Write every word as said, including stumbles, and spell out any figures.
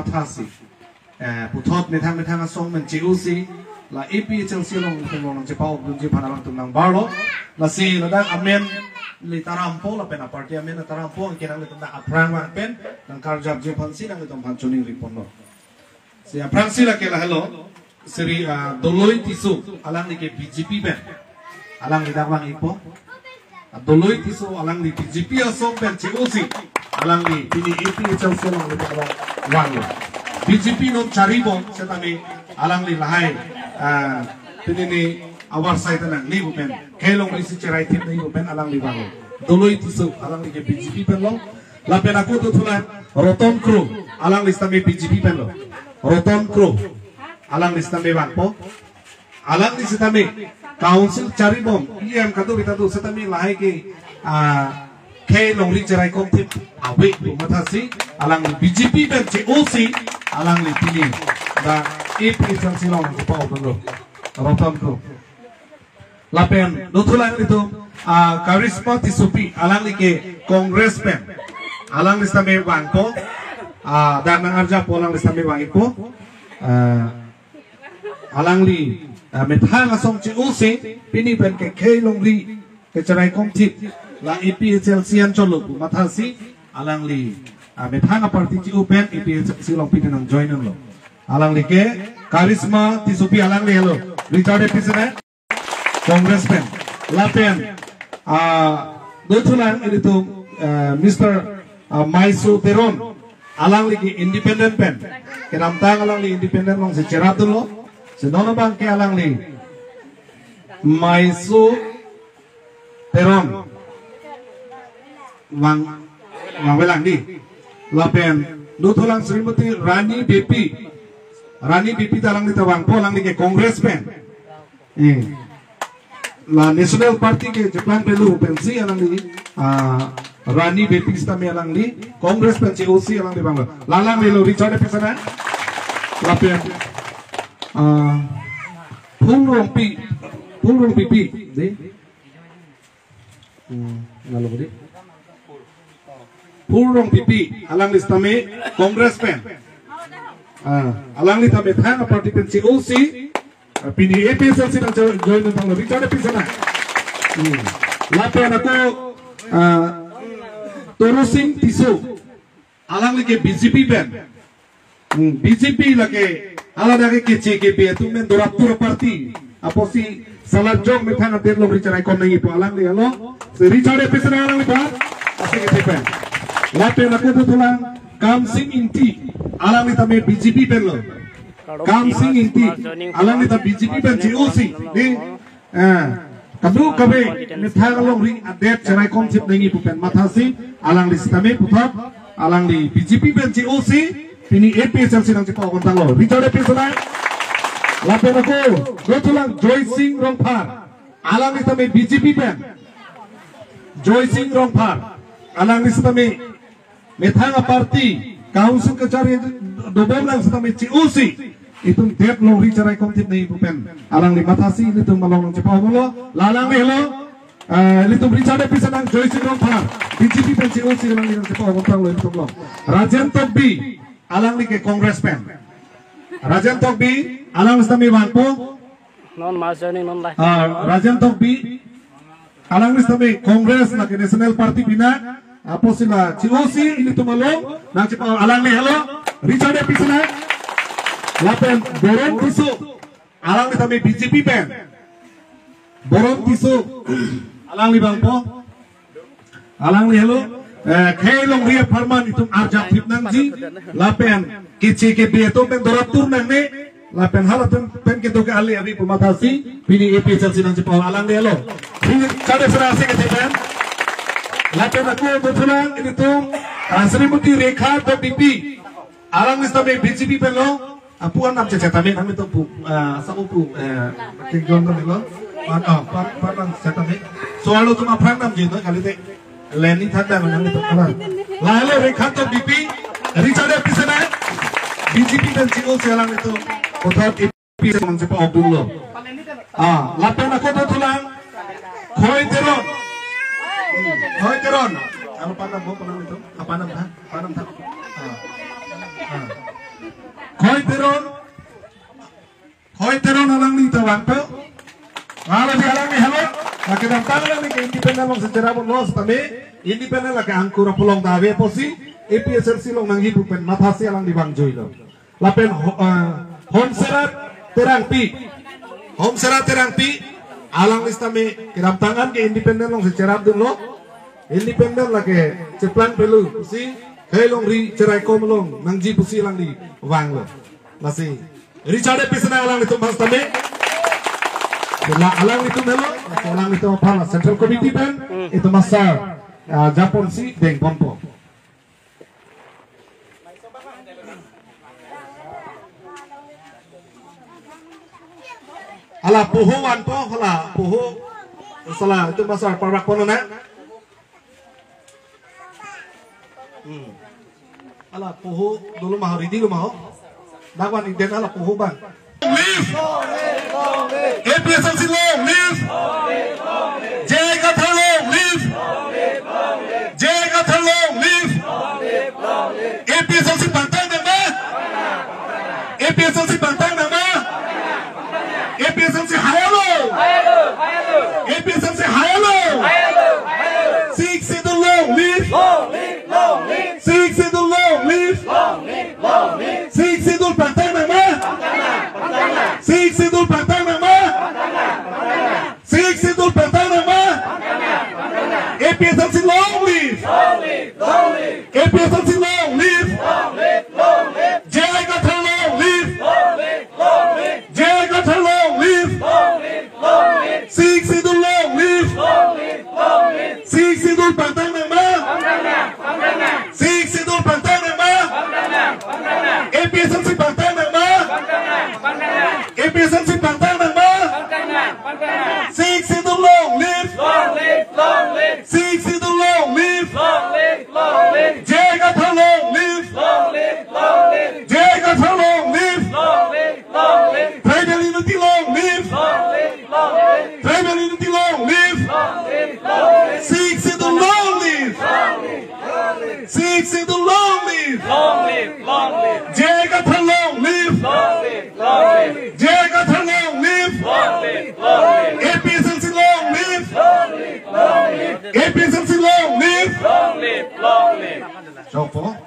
thasi. Eh, puthot methang methang asong pen che-osi, la A P H L C along pen along nangchepa-okdunji aphan alangtum nangbarlo. Lasi ladak amen le tarampo, lapen aparty amen tarampo, anke nanglitum dak aphrang vang pen nangkarjapji aphansi nanglitum aphan choningri ponlo. Si aphrangsi lake lahelo, Shri, ah, Doloi Tisso, alangli ke B J P pen. Alangli dak vang-ikpo. Ah, Doloi Tisso alangli B J P asong pen che-osi, alangli pini A P H L C along le dak vanglo. B J P non charibom setame alangli lahai, ah, pini ni avarsai ta nangne pu pen, khei longri si cheraithip nangji pu pen alangli vanglo. Doloi Tisso alangli ke B J P pen lo. Lapen ako dothulang Roton Kro, alangli setame B J P pen lo. Roton Kro, alangli setame vangpo. Alangli setame council charibom, E M kadokave ta do setame lahai ke, ah, khei longri cheraikomthip ave pu mathasi, alangli B J P pen che-osi, alangli pini dak A P H L C along nangchepa-okdunlo. Roton Kro. Lapen dothulang ilitum, ah, Karisma Tissopi, alangli ke Congress pen. Alangli setame vangpo, ah, dak nang-arjappo, alangli setame vang-ikpo. Ah, alangli, ah, methang asong che-osi, pini pen ke khei longri kecheraikomthip, la A P H L C anchotlo pu mathasi, alangli, ah, methang aparty che-o pen A P H L C along pini nang-join dunlo. Alangli ke Karisma Tissopi, alangli helo. Richard A P sene, Congress pen. Lapen, ah, dothulang ilitum, ah, Mister, ah, Maiso Teron, alangli ke independent pen. Kedamtang alangli independent alongsi cherapdunlo. Si non abang ke alangli Maiso Teron vang, vangvelang di. Lapen dothulang Srimati Rani Beypi. Rani Beypi ta alangli ta vangpo, alangli ke Congress pen. Eh. La National Party ke cheplang pelo pensi alangli, ah, Rani Beypi setame alangli Congress pen che-osi, alangli vanglo. La alanglilo, Richard A P sene. Lapen, ah, Phulrongpi, Phulrongpipi, di. Hmm, nalo di. Phulrongpipi, alangli setame Congress pen. Ah, alangli ta methang aparty pen che-osi, ah, pini A P H L C nang jo-, join nangtanglo, Richard A P sene. Hmm. Lapen ako, ah, Torosing Tisso, alangli ke B J P pen. Hmm, B J P lake, hala dak ke K C K P atum pen doraptur aparty. Apotsi salanjong methang adet longri cheraikom nangjipo, alangli helo. Si Richard A P sene, alangli ta, ase kethe pen. Lapen ako dothulang Kamsing Ingti, alangli tame B J P pen lo. Kamsing Ingti, alangli ta B J P pen che-osi, di, eh, kadokave methang alongri adet cheraikomthip nangji pu pen mathasi, alangli setame puthot, alangli B J P pen che-osi, pini A P H L C nangchepa-ok tanglo. Richard A P sene. Lapen ako dothulang Joysing Rongphar, alangli tame B J P pen. Joysing Rongphar, alangli setame methang aparty, council kachari dobomlang setame che-osi, itum det longri cheraikomthip nangji pu pen alangli mathasi, ilitum along nangchepa-oklo. La alangli helo, eh, ilitum Richard A P sene, Joysing Rongphar, B J P pen che-osi, alangli nangchepa-ok tanglo ilitum along. Rajen Tokbi, alangli ke Congress pen. Rajen Tokbi, alangli setame vangpo. Non mass joining non lai. Ah, Rajen Tokbi, alangli setame Congress lake National Party bina, apotsi la che-osi ilitum along nangchepa-, alangli helo, Richard A P sene. Lapen Boron Tisso, alangli tame B J P pen. Boron Tisso, alangli vangpo. Alangli helo, eh, khei longri apharman itum arjapthip nangji, lapen K C K P atum pen doraptur nangne, lapen halatum pen kedo ke ale ave pu mathasi, pini A P H L C nangchepa-ok, alangli helo. Richard A P sene, ase kethe pen. Lapen ako dothulang ilitum, ah, Srimati Rekha Tokbipi, alangli setame B J P pen lo. Apu anam chechetame, kami to pu, ah, sa pu, eh, kingjon to lo. Pan, ah, pan, pan nang chetame. So arlo atum aphrang namji to, kalite leni thak dam nangtum kalang. Lahelo Rekha Tokbipi, Richard A P sene, B J P pen che-osi, alanglitum puthot A P H L C nangchepa-okdunlo. Ah, lapen ako dothulang Khoi Teron. Khoi Teron. Anu panam bo, panam itu. Apa nam tha? Apa nam tha? Ah. Ah. Khoi Teron. Khoi Teron alangli ta vangpo. Alangli, alangli helo. Lake kedamtang alangli ke independent alongsi cherapdunlo setame. Independent lake angkur apolong ta ave pusi A P H L C along nangji pu pen mathasi alangli vangjuilo. Lapen ho-, ah, Homserat Terangpi. Homserat Terangpi. Alangli setame kedamtang an ke independent alongsi cherapdunlo. Independent lake cheplang pelu pusi, khei longri cheraikom along nangji pusi alangli vanglo. Lasi Richard A P Sena alanglitum bas tame. La alanglitum helo, alanglitum aphan Central Committee pen itum asar, ah, japonsi dengponpo. Hala poho vanpo, hala poho. Sala itum asar parvak ponona. Hmm. Hala poho dolo ma ho, ready lo ma ho. Dak van ik den hala poho abang. Live! A P H L C long live! J I Kathar long live! J I Kathar long live! A P H L C pangthang nangma? A P H L C pangthang nangma? A P H L C haiya lo! A P H L C